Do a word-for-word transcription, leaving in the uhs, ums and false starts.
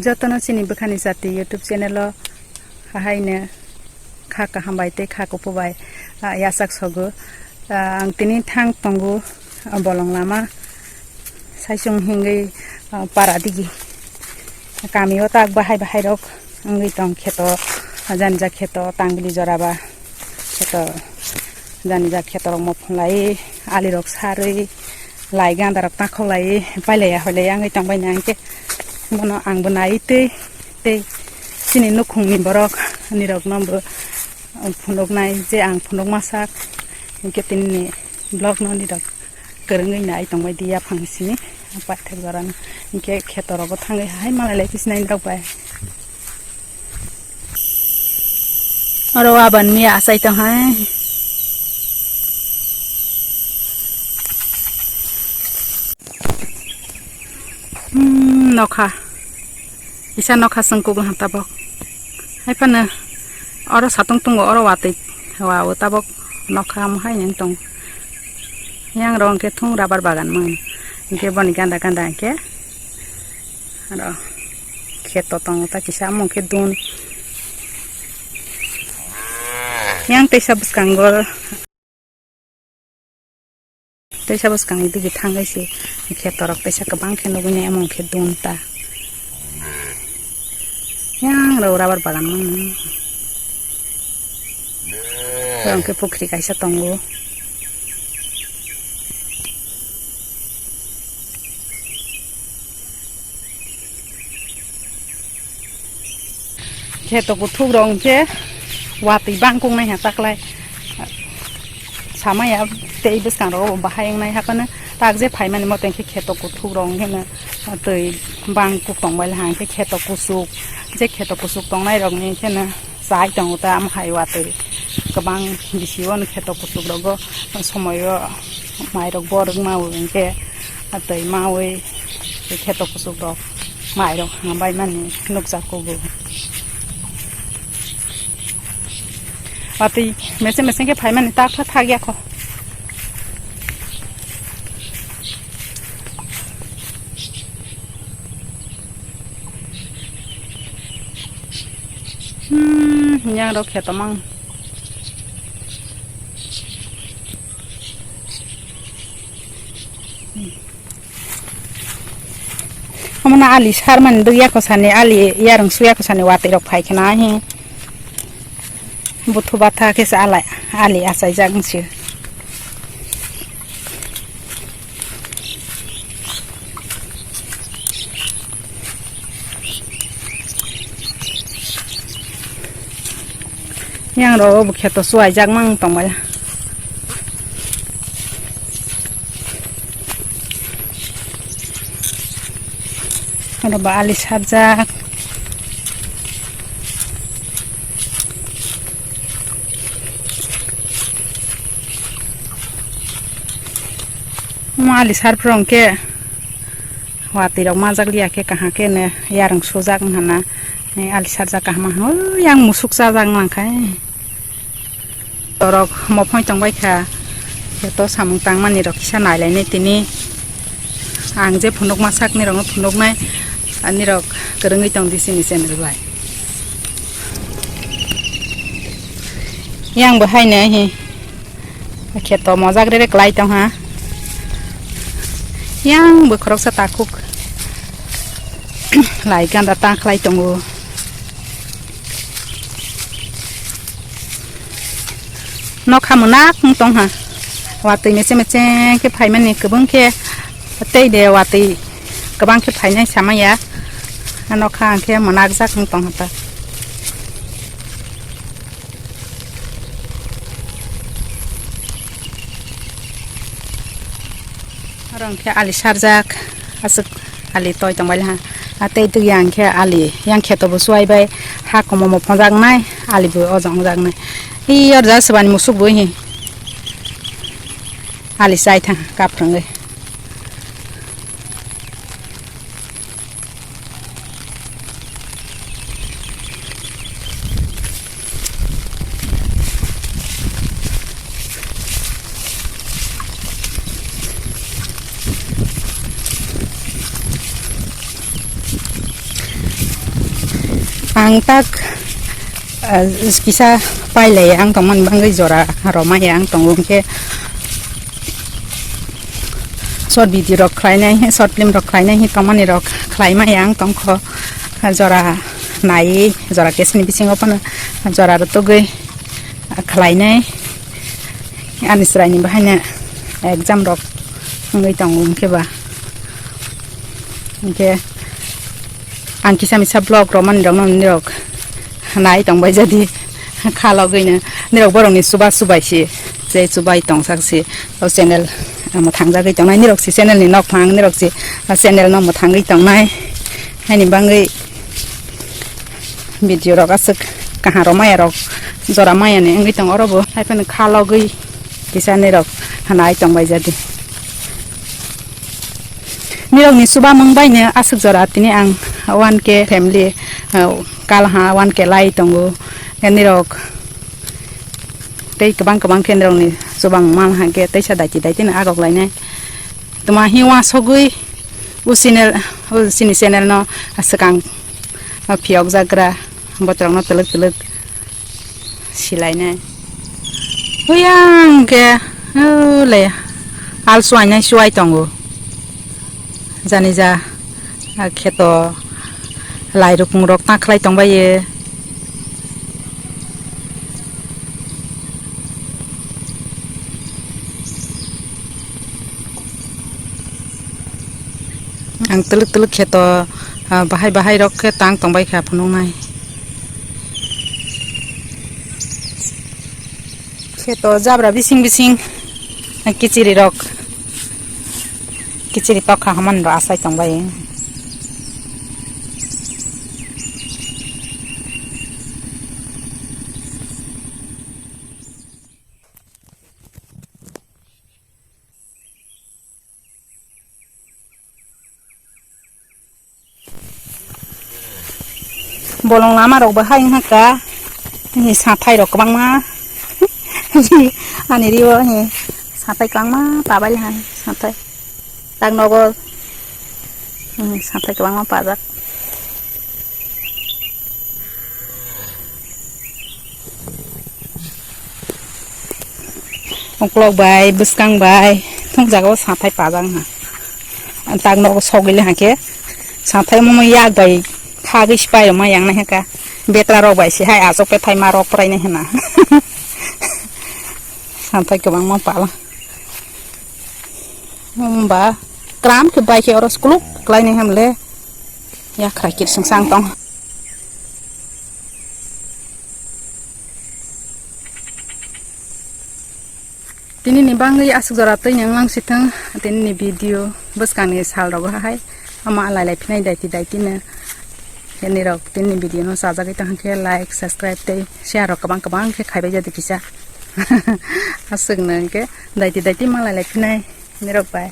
Jotono chini Bwkhani Jati YouTube channel o hahaino kha kaham bai tei kha kuphur bai, ah, yachak sogo. Ah, ang tini thang tongo, ah, bolong lama saichung hingwi, ah, para digi. Kami o tak bahai bahai rok wngwi tong kheto, jani ja kheto, tangli jora ba kheto, jani ja kheto rok mophong lai, ali rok sarwi, lai ganda rok takhok lai, pailaiya hoilaiya wngwi tong bai na hwnkhe bono ang bo nai tei, tei chini nukhung ni borok nirok no bo phunuk nai je ang phunuk ma sak hwnkhe tini ni vlog no nirok kwrwngwi nai tongbai di yaphang simi paithak jora no. Hinkhe kheto rogo thangwi hai malai lai pisi nai rok bai. Oro aban miya achai tong hai. Hmm, nokha. Kisa nokha chwng kugo ha tabok. Hai phano oro satung tongo, oro watwi wa o tabok nokha omo hai nang tong. Yang rong khe thung rubber bagan mang. Hinkhe boni ganda ganda hinkhe aro kheto tongo ta kisa omo hinkhe dun. Yang teisa bwskango. Teisa bwskang ni digi thangwi se kheto rok teisa kwbang khe nugwi nai omo khe dun ta. Yang rw rubber bagan mano. Yang khe pukhri kaisa tongo. Kheto kuthuk rok hinkhe watwi bangkuk nai ha taklai. Samaya tei bwskang rogo bo bahai wngnai haphano tak je phaimani moto hinkhe kheto kuthuk rok hinkhe no twi bangkuk tongbai ha hinkhe kheto kuchuk je kheto kuchuk tongnai rokni hinkhe no chai tongo ta omo hai watwi kwbang bisi o no kheto kuchuk rogo somoio mai rok borok mawi hinkhe twi mawi kheto kuchuk rok. Mairok hambai mani nukjak kugo. Watwi mese mese khe phaimani tak kha thak ya kho. Hmm, yang rok khe tomang. Omo no ali sarmani dugya kosani ali yarung suya kosani watwi rok phai khna hi buthu batha khe se alai ali achaijak wngsi. Yang rok bo kheto suaijak mang tongbai. Oro ba ali sarjak. Omo ali sarphuru hwnkhe watwi rok majak liya khe kaham khe no yarung sujak wngkha na, ali sarjak kaham wngkha yang musuk chajak wngkha. Torok mophoi tongbai kha, kheto samung tangmani rok kisa nailainai tini. Ang je phunukma sakni rokno phunuknai, ani rok kwrwngwi tong di chini channel bai. Yang bo haino hi kheto mojak rere kwlai tongha. Yang bo khoroksa takhuk lai ganda ta khlai tongo. Nokha mwnak wng tongha. Watwi meche meche khe phaimani kwbang khe tei de watwi kwbang khe phainai samaya. Nokha ang khe mwnakjak wng tongha ta. Oro hwnkhe ali sarjak, aswk ali toi tongbaili ha. A tei twi yang khe ali yang kheto bo suwai bai ha komo mo phonjaknai, ali bo ojong jaknai. Iyar ja swbani musuk bo hi ali chai thang kaprwngwi. Ang tak, ah, kisa pailai ang tongmani bagwi jora romaya ang tongo, hwnkhe short video rok khlainai, short film rok khlainai, tongmani rok khlaimaya ang tongkho, jora nai, jora kesni bisingo phano jora rwtugwi khlainai. Ani chwraini bahaino exam rok wngwi tongo, hwnkhe ba, hwnkhe ang kisa misa vlog romani rokno nirok nai tongbai jadi khalogwino nirok borokni chuba chubai si, je chubai tongsak si, o channel amo thangjagwi tongnai nirok si, channel ni nok phang nirok si, o channel no mo thangwi tongnai, haini bagwi video rok aswk kaham rok maya rok jora maya ni wngwi tongo oro bo, hai phano khalogwi kisa nirok nai tongbai jadi. Nirokni chubamung baino aswk jora tini ang one K family, ah, kal ha one K lai tongo. Nirok tei kwbang kwbang khe nirokni chubamung man hwnkhe teisa daiti daiti no agok lainai. Tuma hi uansugwi o channel, o chini channel no swkang phiyok jagra botrok no twlwk twlwk silainai. Uyang khe, o le, al suainai suai tongo. Jani ja, a kheto lai rukung rok ta khlai tongbai ye. Ang twlwk twlwk kheto, ah, bahai bahai rok khe tang tongbai kha phunuknai. Kheto jabra bising bising, ah, kichiri rok, kichiri tokha haman rok asai tongbai. Bolong lama rok bo hai wngkha, ni sathai rok kwbangma, ani rio ni sathai kwbangma pabai hai sathai, tak nogo, hmm, sathai kwbangma pajak. Uklok bai, bwskang bai, thung jaga o sathai pajak wngkha. Tak nogo sogwi le hake, sathai omo yak bai khagwi sipai rok ma yang nai haka. Betra rok bai se hai achuk bethai ma rok prai nai hwna. Sathai kwbangma pala. Hwnba kram khe bai khe oro skuluk klai nai ham le. Yakhrai kirsing sang tong. Tini ni bangwi aswk jora twi nang lang sithang, tini ni video bwskang ni sal rogo hai, ama alai lai phinai daiti daiti no. Nirok tini ni video no chajagwi tong khe like, subscribe tei share rok kwbang kwbang khe khaibai jadi kisa. Aswk no hwnkhe daiti daiti malai lai phinai nirok bai.